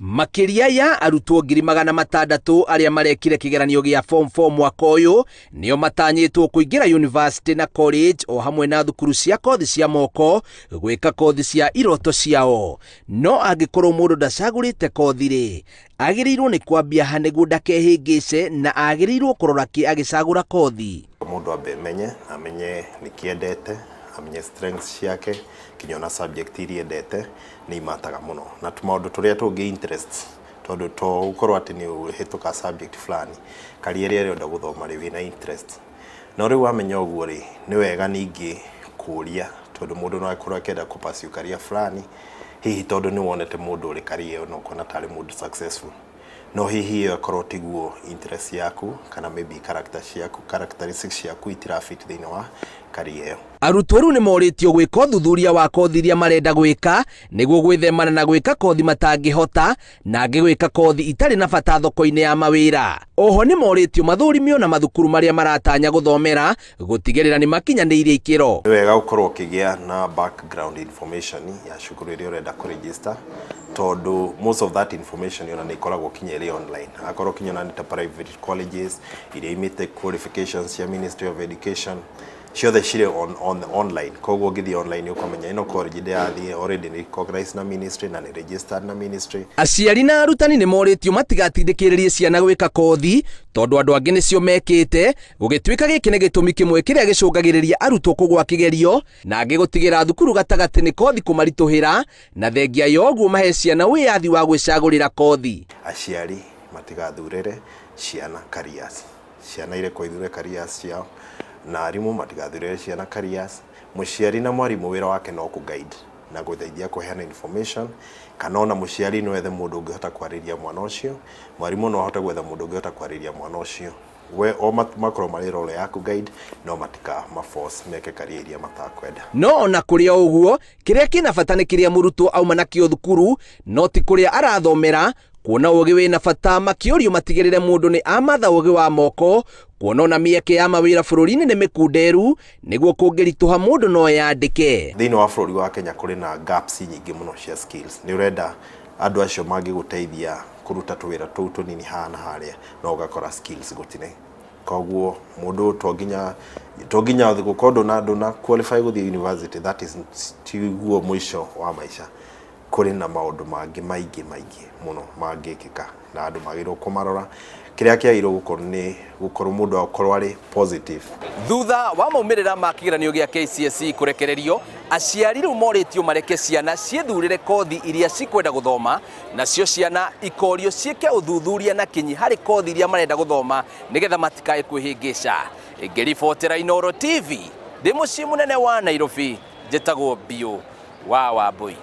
Makĩria ya arutwo 600,000 arĩa marekire kĩgeranio gĩa Form 4 mwaka ũyũ nĩo matanyĩtwo kũingĩra yunivasĩtĩ na college o hamwe na thukuru cia kothi cia moko gwĩka kothi cia iroto ciao. No angĩkorwo mũndũ ndacagũrĩte kothi rĩ, agĩrĩirwo nĩ kwambia ha nĩguo ndakehĩngĩce na agĩrĩirwo kũrora kĩ agĩcagũra kothi? Mũndũ ambe emenye, amenye nĩkĩ endete, amenye strengths ciake, nginya ona subject iria endete nĩ imataga mũno. Na tũmaũndũ tũrĩa tũngĩ interests, tondũ to gũkorwo atĩ nĩ ũhĩtũka subject fulani, career ĩrĩa ũrenda gũthoma rĩ, wĩna interest. No rĩu wamenya ũguo rĩ, nĩ wega ningĩ kũria tondũ mũndũ no akorwo akĩenda kũ pursue career fulani, hihi tondũ nĩ wonete mũndũ ũrĩ career ĩyo na ũkona tarĩ mũndũ successful. No hihi ĩyo ĩkorwo tiguo interest yaku kana maybe character ciaku, characteristics ciaku itira fit thĩinĩ wa career ĩyo. Arutwo rĩu nĩ morĩtio gwĩka ũthuthuria wa kothi iria marenda gwĩka nĩguo gwĩthemana na gwĩka kothi matangĩhota na angĩ gwĩka kothi itarĩ na bata thoko-inĩ ya mawĩra. Oho nĩ morĩtio mathũrimio na mathukuru marĩa maratanya gũthomera gũtigĩrĩra nĩ makinyanĩirie ikĩro. Nĩ wega gũkorwo ũkĩgĩa na background information ya cukuru ĩrĩa ũrenda kũ register tondũ most of that information ona nĩ ĩkoragwo kinya ĩrĩ online. Akorwo kinya ona nĩ ta private colleges iria imĩte qualifications cia Ministry of Education ciothe cirĩ on online, koguo ũngĩthiĩ online ũkamenya ĩno college ndĩrathiĩ already nĩ recognized na ministry na nĩ registered na ministry. Aciari na arutani nĩ morĩtio matigatindĩkĩrĩrie ciana gwĩka kothi tondũ andũ angĩ nĩcio mekĩte, gũgĩtuĩka gĩkĩ nĩ gĩtũmi kĩmwe kĩrĩa gĩcũngagĩrĩria arutwo kũgwa kĩgerio na angĩ gũtigĩra thukuru gatagatĩ nĩ kothi kũmaritũhĩra, na thengia ya ũguo mahe ciana wĩyathi wa gwĩcagũrĩra kothi. Aciari matigathurĩre ciana careers, ciana irekwo ithure careers ciao, na arimũ matigathurĩre ciana careers. Mũciari na mwarimũ wĩra wake no kũ guide na gũteithia kũheana information, kana ona mũciari no ethe mũndũ ũngĩhota kwarĩria mwana ũcio, mwarimũ no ahote gwetha mũndũ ũngĩhota kwarĩria mwana ũcio. We o makorwo marĩ role ya kũ guide no matika ma force meke career iria matakwenda. No ona kũrĩ o ũguo, kĩrĩa kĩna bata nĩ kĩrĩa mũrutwo auma nakĩo thukuru, no ti kũrĩa arathomera, kuona ũgĩ wĩna bata makĩũrio matigĩrĩre mũndũ nĩ amatha ũgĩ wa moko, kuona ona mĩeke ya mawĩra bũrũri-inĩ nĩ mĩkunderu, nĩguo kũngĩritũha mũndũ no eyandĩke. Thĩinĩ wa bũrũri wa Kenya kũrĩ na gaps nyingĩ mũno cia skills. Nĩ ũrenda andũ acio mangĩgũteithia kũruta tũwĩra tũu tũnini haha na harĩa, no ũgakora skills gũtirĩ. Koguo mũndũ to nginya gũkorwo ndũna qualify gũthiĩ university, that is tiguo mũico wa maica. Kũrĩ na maũndũ mangĩ maingĩ maingĩ mũno mangĩkĩka na andũ magĩrĩirwo kũmarora. Kĩrĩa kĩagĩrĩirwo gũkorwo nĩ gũkorwo mũndũ akorwo arĩ positive. Thutha wa maumĩrĩra ma kĩgeranio gĩa KCSE kũrekererio, aciari rĩu morĩtio mareke ciana ciĩthurĩre kothi iria cikwenda gũthoma, nacio ciana ikorio ciĩke ũthuthuria na kinyi harĩ kothi iria marenda gũthoma nĩgetha matikae kwĩhĩngĩca. Ngĩribotera Inooro TV ndĩ mũciĩ mũnene wa Nairobi, njĩtagwo Biũ wa Wambũi.